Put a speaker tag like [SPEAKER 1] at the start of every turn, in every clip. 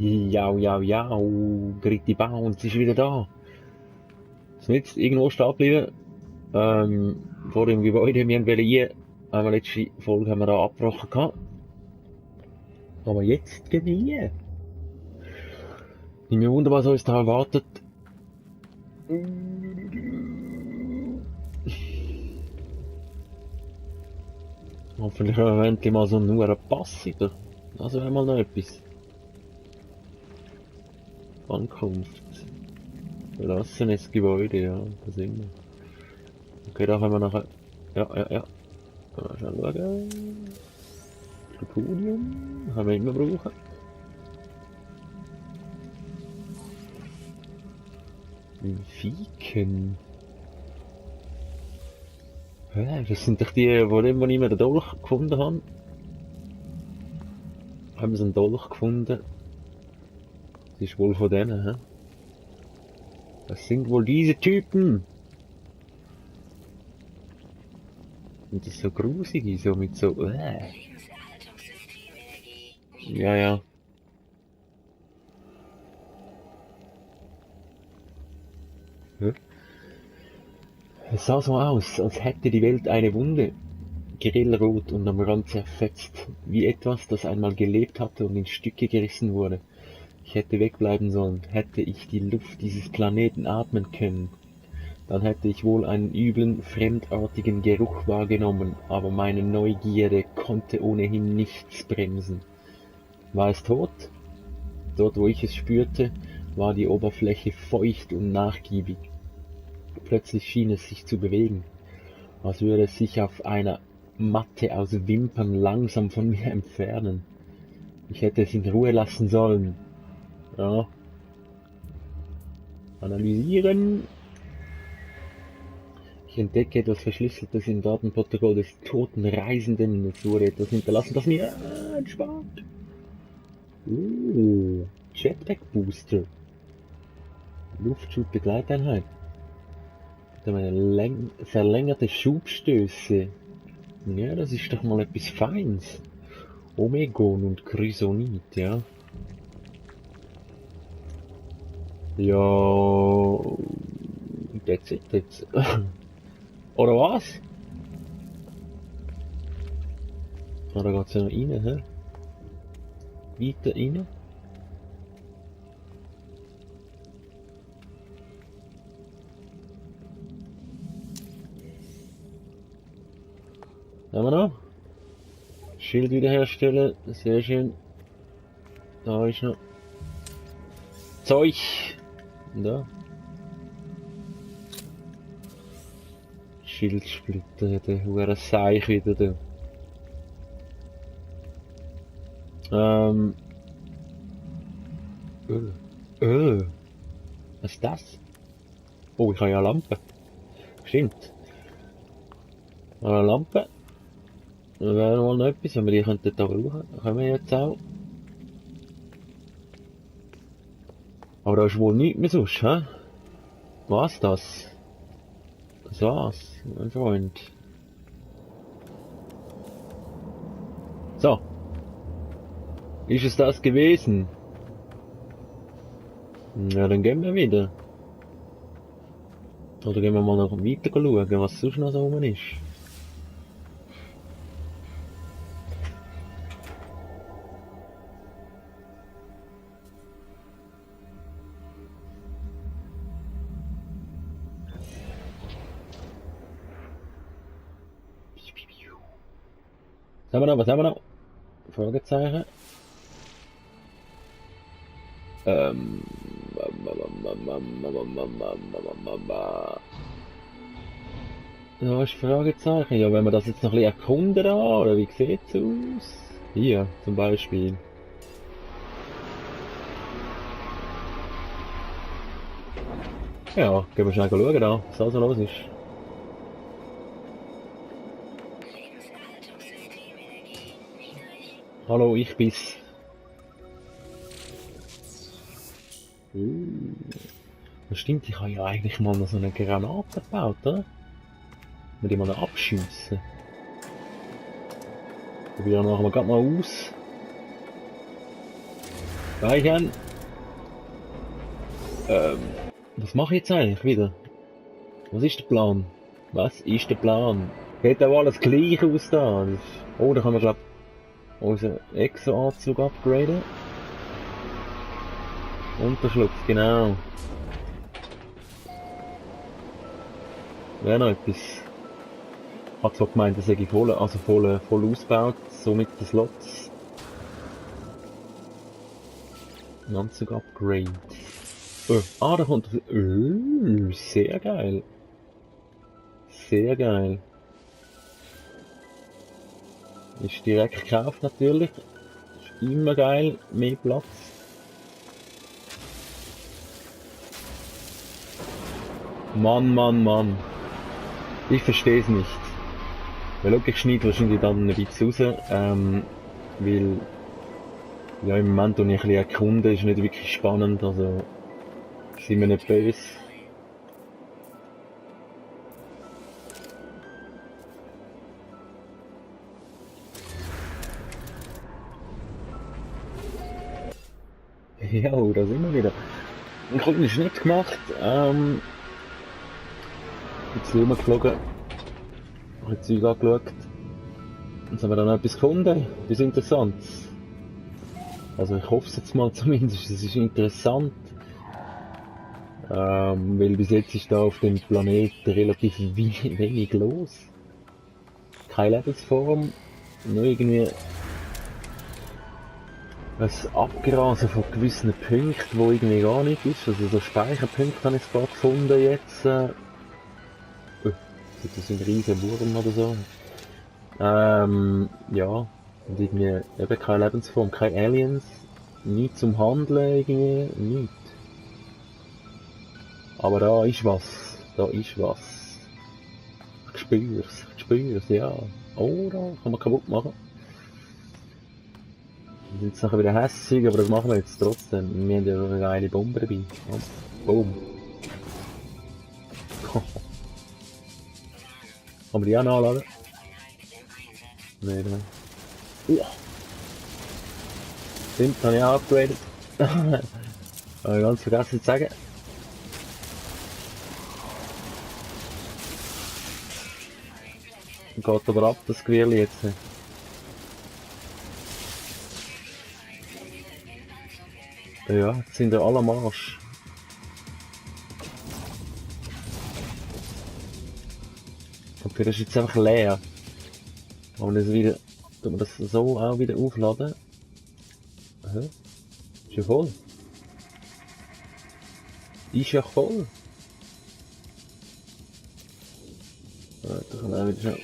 [SPEAKER 1] Ja, Gritti Bounce ist wieder da. Ist jetzt irgendwo stehen geblieben, vor dem Gebäude. Wir wollen hier, einmal letzte Folge haben wir da abgebrochen gehabt. Aber jetzt gehen wir hier. Nicht mehr wunderbar, was uns da erwartet. Hoffentlich haben wir endlich mal so nur einen Pass wieder. Das wäre mal noch etwas. Ankunft. Verlassenes Gebäude, ja, da sind wir. Okay, da haben wir nachher. Ja. Mal schauen. Plutonium haben wir immer brauchen. Viken. Hä, das sind doch die, wo nicht mehr den Dolch gefunden haben. Haben sie einen Dolch gefunden? Das ist wohl von denen, hä? Das sind wohl diese Typen! Und das ist so grusig, so mit so, Ja. Hä? Es sah so aus, als hätte die Welt eine Wunde, grellrot und am Rand zerfetzt, wie etwas, das einmal gelebt hatte und in Stücke gerissen wurde. Ich hätte wegbleiben sollen, hätte ich die Luft dieses Planeten atmen können. Dann hätte ich wohl einen üblen, fremdartigen Geruch wahrgenommen, aber meine Neugierde konnte ohnehin nichts bremsen. War es tot? Dort, wo ich es spürte, war die Oberfläche feucht und nachgiebig. Plötzlich schien es sich zu bewegen, als würde es sich auf einer Matte aus Wimpern langsam von mir entfernen. Ich hätte es in Ruhe lassen sollen. Ja. Analysieren. Ich entdecke etwas Verschlüsseltes im Datenprotokoll des toten Reisenden. Es wurde etwas hinterlassen, das mir entspannt. Jetpack Booster. Luftschutzbegleiteinheit. Verlängerte Schubstöße. Ja, das ist doch mal etwas Feins. Omegon und Chrysonit, ja. Ja, that's it, that's oder was? Ah, da geht's ja noch rein, hä? Weiter rein. Haben wir noch? Schild wiederherstellen, sehr schön. Da ist noch Zeug. Da. Schildsplitter, der hure Seich wieder da. Was ist das? Oh, ich habe ja eine Lampe. Stimmt. Eine Lampe. Da wäre mal noch etwas, wenn wir die könnten da brauchen. Können wir jetzt auch. Aber da ist wohl nichts mehr sonst, hä? Was das? Das war's, mein Freund. So. Ist es das gewesen? Ja, dann gehen wir wieder. Oder gehen wir mal noch weiter schauen, was sonst noch so rum ist. Was haben wir noch? Fragezeichen. Da ist Fragezeichen. Ja, wenn wir das jetzt noch ein bisschen erkunden da, oder wie sieht's aus? Hier, zum Beispiel. Ja, gehen wir schnell schauen da, was da so los ist. Hallo, ich bin's. Das stimmt, ich habe ja eigentlich mal noch so eine Granate gebaut, oder? Wir die mal noch abschiessen. Probieren wir nachher gerade mal aus. Speichern. Was mache ich jetzt eigentlich wieder? Was ist der Plan? Was ist der Plan? Geht auch alles gleich aus da? Oh, da kann man glaub unseren Exo-Anzug upgraden. Unterschlupf, genau. Wäre noch etwas. Ich hab zwar gemeint, das sei voll, also voll ausgebaut, so mit den Slots. Ein Anzug-Upgrade. Da kommt... sehr geil. Sehr geil. Ist direkt gekauft natürlich. Ist immer geil. Mehr Platz. Mann. Ich verstehe es nicht. Weil schau, ich schneide wahrscheinlich dann ein bisschen raus. Weil... Ja, im Moment, wo ich ein bisschen erkunde, ist nicht wirklich spannend. Also... Sind wir nicht böse. Ja, da sind wir wieder. Ein kleiner Schnitt gemacht. Jetzt rumgeflogen. Ein bisschen Zeug angeschaut. Jetzt haben wir dann noch etwas gefunden. Etwas Interessantes. Also ich hoffe es jetzt mal zumindest. Es ist interessant. Weil bis jetzt ist da auf dem Planeten relativ wenig los. Keine Lebensform. Nur irgendwie ein Abgrasen von gewissen Punkten, wo irgendwie gar nicht ist. Also so Speicherpunkte habe ich gerade gefunden jetzt. Das ist ein riesen Wurm oder so. Ja. Und irgendwie eben keine Lebensform, keine Aliens. Nichts zum Handeln irgendwie, nichts. Aber da ist was. Da ist was. Ich spür's, ja. Oh, da kann man kaputt machen. Wir sind jetzt nachher wieder hässig, aber das machen wir jetzt trotzdem. Wir haben ja eine geile Bombe dabei. Ja. Boom. Kann man die auch noch anladen? Nein. Stimmt, habe ich auch upgraded. Habe ich ganz vergessen zu sagen. Geht aber ab, das Gewehr jetzt. Ja, jetzt sind wir alle am Arsch. Okay, das ist jetzt einfach leer. Aber das wieder, tut man das so auch wieder aufladen? Aha. Ist ja voll. Ist ja voll. Da kann auch wieder schnell.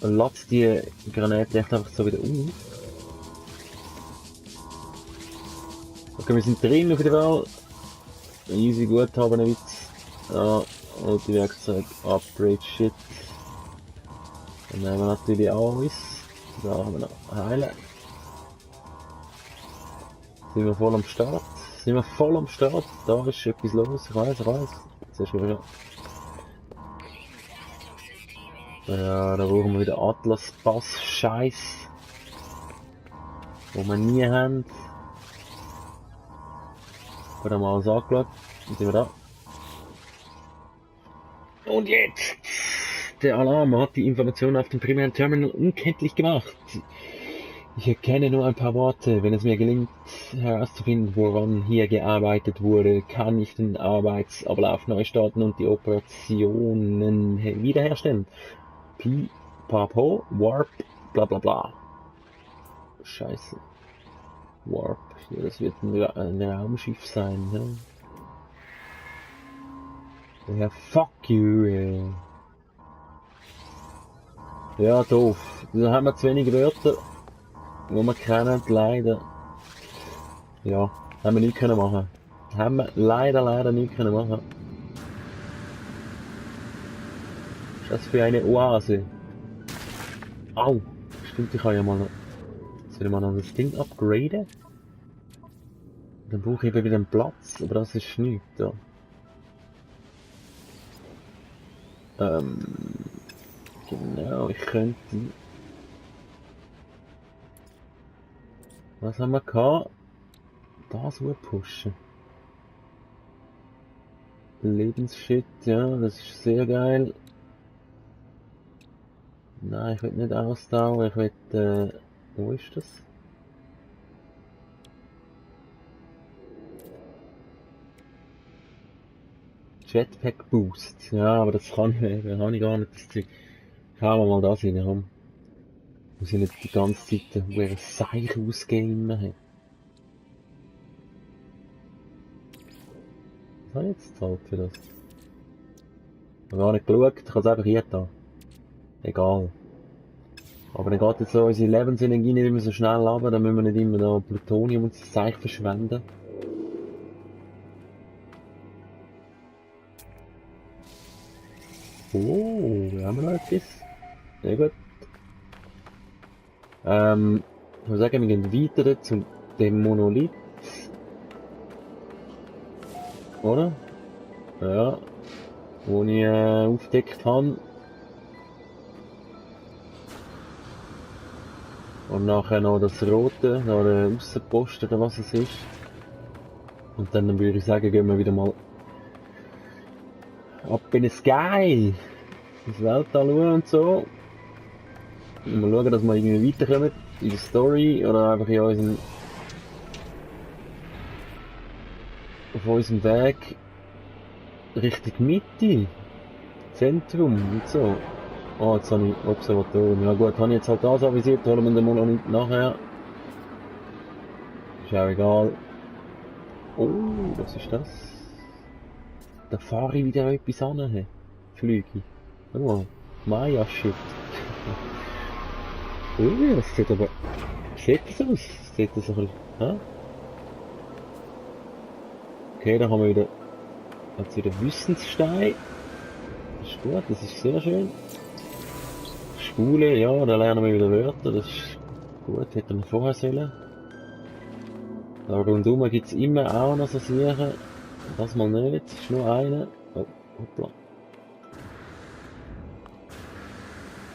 [SPEAKER 1] Dann latzt die Granate echt einfach so wieder auf. Okay, wir sind drin auf der Welt. Easy gut haben einen Witz. Ja, und die Werkzeug Upgrade Shit. Dann nehmen wir natürlich alles. Da haben wir noch heilen. Sind wir voll am Start? Da ist etwas los, ich weiß. Jetzt ist wieder. Ja, da brauchen wir wieder Atlas Pass Scheiß. Wo wir nie haben. Wir haben alles angeschaut. Jetzt sind wir da. Und jetzt! Der Alarm hat die Information auf dem primären Terminal unkenntlich gemacht. Ich erkenne nur ein paar Worte. Wenn es mir gelingt, herauszufinden, woran hier gearbeitet wurde, kann ich den Arbeitsablauf neu starten und die Operationen wiederherstellen. Papo, Warp, bla bla bla. Scheiße. Warp. Ja, das wird ein Raumschiff sein, ne? Ja, fuck you, ey. Ja, doof. Da haben wir zu wenig Wörter, die wir kennen, leider. Ja, haben wir nichts können machen. Haben wir leider nichts können machen. Was ist das für eine Oase? Au! Stimmt, ich kann ja mal noch... Jetzt will ich mal noch das Ding upgraden. Dann brauche ich eben wieder einen Platz, aber das ist nichts, ja. Genau, ich könnte... Was haben wir gehabt? Das pushen. Lebensshit, ja, das ist sehr geil. Nein, ich will nicht Ausdauer, ich will, wo ist das? Jetpack Boost. Ja, aber das kann ich nicht, da habe ich gar nicht das Zeug. Schauen wir mal das rein, komm. Muss ich nicht die ganze Zeit ein Seich ausgeben immer. Was habe ich jetzt gezahlt für das? Ich habe gar nicht geschaut, ich habe es einfach hier da. Egal. Aber dann geht jetzt so unsere Lebensenergie nicht immer so schnell runter, dann müssen wir nicht immer da Plutonium und das Zeug verschwenden. Oh, wir haben noch etwas. Sehr gut. Ich würde sagen, wir gehen weiter zu dem Monolith. Oder? Ja. Wo ich aufgedeckt habe. Und nachher noch das rote, noch der Aussenpost oder was es ist. Und dann würde ich sagen, gehen wir wieder mal ab in den Sky. Ins Weltall schauen und so. Und mal schauen, dass wir irgendwie weiterkommen in der Story oder einfach in unserem, auf unserem Weg Richtung Mitte, Zentrum und so. Oh, jetzt habe ich Observatorium. Ja gut, habe ich jetzt halt das avisiert, holen wir den Monolith nachher. Ist auch egal. Oh, was ist das? Da fahre ich wieder etwas an. Flüge. Schau mal. Maya-Shit. Das sieht aber... Sieht das aus? Sieht das ein bisschen... Hä? Okay, da haben wir wieder... Jetzt wieder Wissensstein. Das ist gut, das ist sehr schön. Schule, ja, da lernen wir wieder Wörter. Das ist gut, hätten wir vorher sollen. Da rundum gibt es immer auch noch so Sachen. Das mal nicht, es ist nur eine. Oh, hoppla.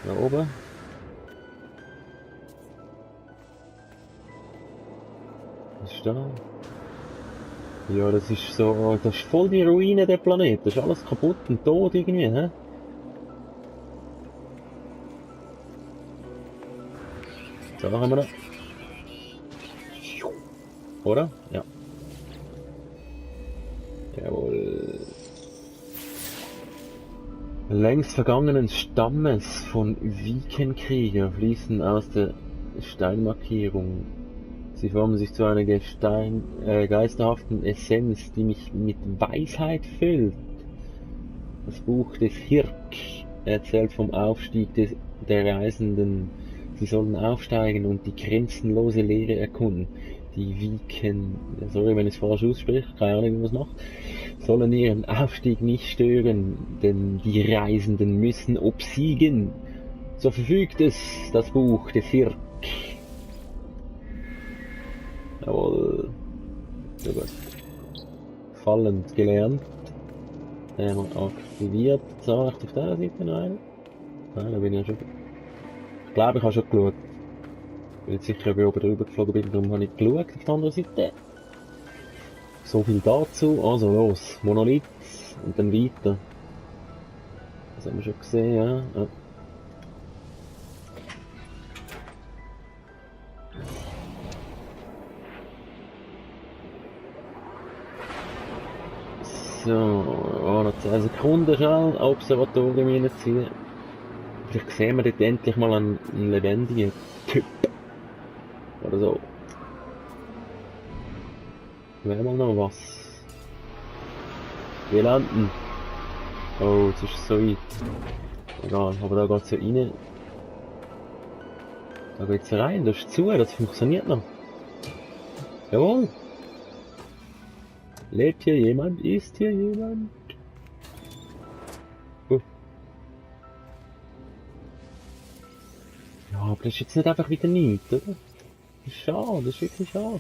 [SPEAKER 1] Da oben. Was ist da? Ja, das ist so, das ist voll die Ruine der Planet. Das ist alles kaputt und tot irgendwie, hä? Da haben wir noch. Oder? Ja. Jawohl. Längst vergangenen Stammes von Wikenkrieger fließen aus der Steinmarkierung. Sie formen sich zu einer geisterhaften Essenz, die mich mit Weisheit füllt. Das Buch des Hirk erzählt vom Aufstieg der Reisenden. Sie sollen aufsteigen und die grenzenlose Leere erkunden. Die Viken, sorry, wenn ich es falsch ausspreche, keine Ahnung, wie man es macht, sollen ihren Aufstieg nicht stören, denn die Reisenden müssen obsiegen. So verfügt es das Buch des Hirk. Jawohl. Sehr gut. Fallend gelernt. Aktiviert. So, auf der Seite noch eine. Nein, da bin ich ja schon. Ich glaube, ich habe schon geschaut. Ich bin nicht sicher, ob ich oben drüber geflogen bin, darum habe ich geschaut auf der anderen Seite. So viel dazu. Also los. Monolith. Und dann weiter. Das haben wir schon gesehen, ja. Ja. So, oh, noch 10 Sekunden schnell. Observatorium reinziehen. Vielleicht sehen wir dort endlich mal einen lebendigen Typ. Oder so. Wäre mal noch was. Wir landen. Oh, jetzt ist es so weit. Egal, aber da geht's ja rein. Da geht's rein, das ist zu, das funktioniert noch. Jawohl. Lebt hier jemand? Ist hier jemand? Ja, aber das ist jetzt nicht einfach wieder nichts, oder? Das ist schade, das ist wirklich schade.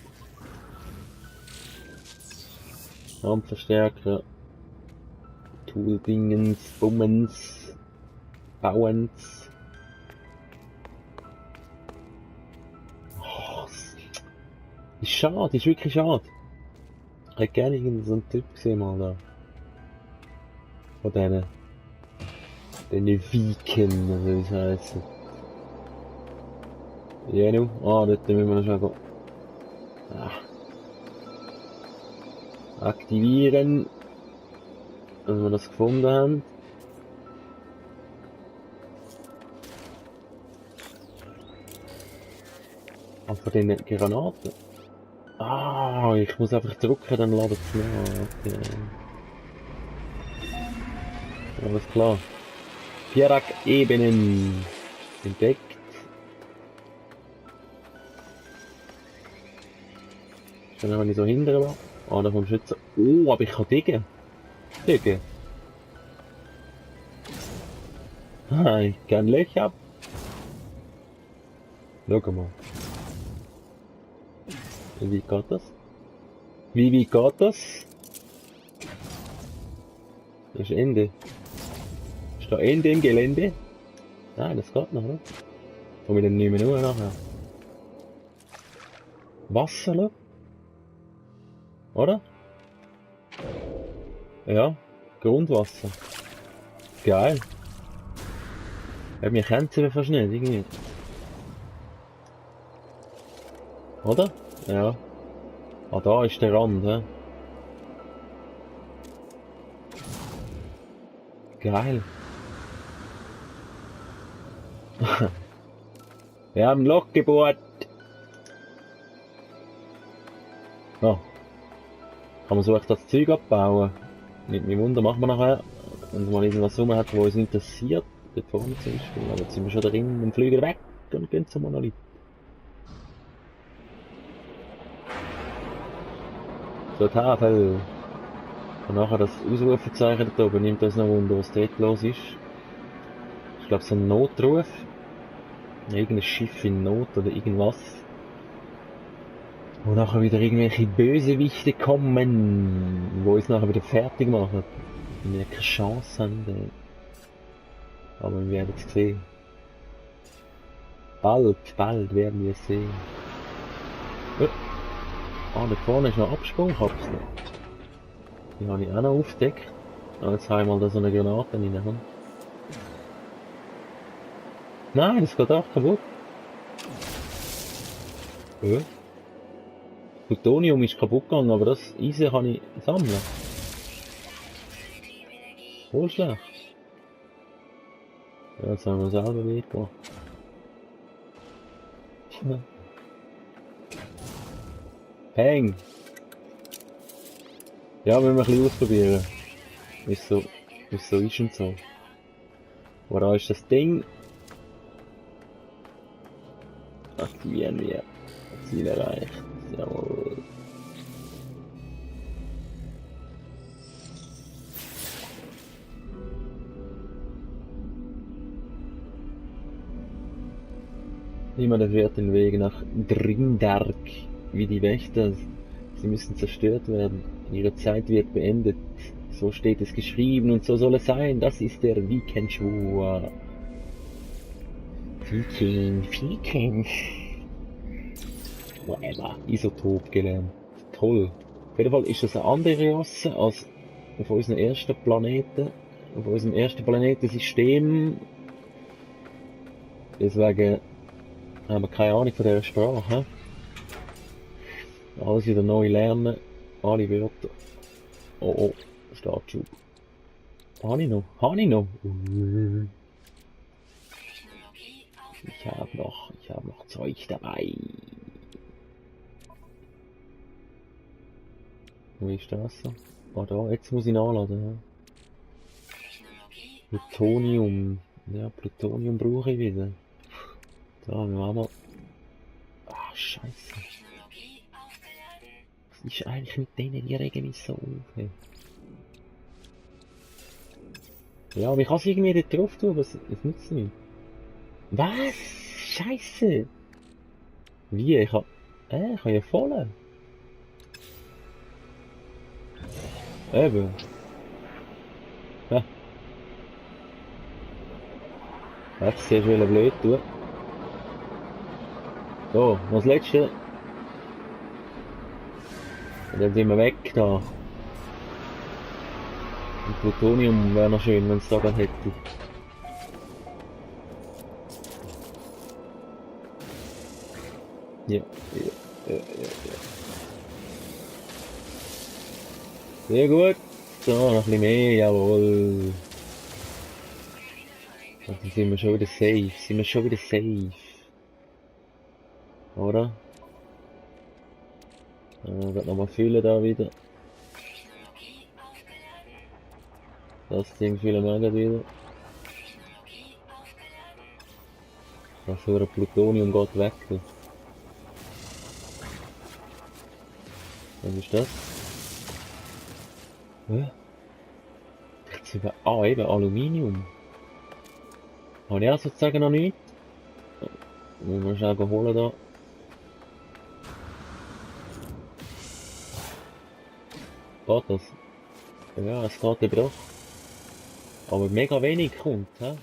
[SPEAKER 1] Raumverstärker. Tool-Dingens, Bummens, Bauens. Oh, Ist schade, ist wirklich schade. Ich hätte gerne irgendeinen so einen Typ gesehen mal da. Von denen Viken, oder wie es heisst. Ja, nu. Ah, dort müssen wir noch schnell gehen. Aktivieren. Wenn wir das gefunden haben. Ah, von den Granaten. Ah, ich muss einfach drücken, dann ladet es nach. Okay. Alles klar. Pierak-Ebenen entdeckt. Dann kann ich so hindern. Ah, da vom Schützen. Oh, aber ich kann diggen. Diggen. Ah, ich kann Löcher ab. Schau mal. Wie geht das? Wie geht das? Das ist Ende. Ist da Ende im Gelände? Nein, das geht noch, oder? Komm ich dann nicht mehr nur nachher. Wasser, ne? Oder? Ja, Grundwasser. Geil. Wir kennen sie fast nicht, irgendwie. Oder? Ja. Ah, da ist der Rand, hä? Geil. Wir haben Loch gebohrt. Oh. Kann man so echt das Zeug abbauen? Nicht mehr Wunder, machen wir nachher. Wenn man irgendwas rum hat, was uns interessiert. Dort vorne zum Beispiel. Aber jetzt sind wir schon drin und fliegen weg und gehen zum Monolith. So, Tafel. Und nachher das Ausrufezeichen da oben nimmt uns noch Wunder, was dort los ist. Ich glaube, so ein Notruf. Irgendein Schiff in Not oder irgendwas. Wo nachher wieder irgendwelche Bösewichte kommen, wo uns nachher wieder fertig machen. Und wir keine Chance haben. Aber wir werden es sehen. Bald werden wir es sehen. Oh. Ah, da vorne ist noch Absprungkapsel. Die habe ich auch noch aufgedeckt. Ah, jetzt habe ich mal da so eine Granate rein. Nein, das geht auch kaputt. Ja. Plutonium ist kaputt gegangen, aber das Eisen kann ich sammeln. Voll schlecht. Ja, jetzt haben wir selber Weg gemacht. Peng! Ja, müssen wir ein bisschen ausprobieren. Wie es so ist und so. Aber da ist das Ding. Aktivieren wir. Ziel erreicht. Jawohl. Niemand erfährt den Weg nach Drindark, wie die Wächter. Sie müssen zerstört werden. Ihre Zeit wird beendet. So steht es geschrieben und so soll es sein. Das ist der Viking-Schwur. Viking. Whatever. Isotop gelernt. Toll. Auf jeden Fall ist das eine andere Rasse als auf unserem ersten Planeten. Auf unserem ersten Planetensystem. Deswegen haben wir keine Ahnung von dieser Sprache. Alles wieder neu lernen. Alle Wörter. Oh, Startschub. Habe ich noch? Ich habe noch Zeug dabei. Wo ist das so? Ah, da, jetzt muss ich nachladen. Ja. Plutonium. Ja, Plutonium brauche ich wieder. Da, wir haben mal. Ah, Scheiße. Was ist eigentlich mit denen? Die regen mich so auf. Hey. Ja, aber ich kann es irgendwie nicht drauf tun, aber es nützt nicht. Was? Scheiße! Wie? Ich kann ja voll. Eben. Ja. Jetzt siehst du, blöd tun. So, noch das letzte. Und dann sind wir weg da. Und Plutonium wäre noch schön, wenn es da gerade hätte. Ja, ja, ja, ja. Sehr gut. So, noch ein bisschen mehr, jawohl. Und dann sind wir schon wieder safe. Sind wir schon wieder safe. Oder? Wird nochmal füllen da wieder. Das Ding füllen wir gleich wieder. Das für ein Plutonium geht weg. Was ist das? Hä? Jetzt über. Ah, eben Aluminium. Habe ich auch sozusagen noch nicht. Müssen wir schnell holen da. Geht das? Ja, es geht eben doch. Aber mega wenig kommt, hä?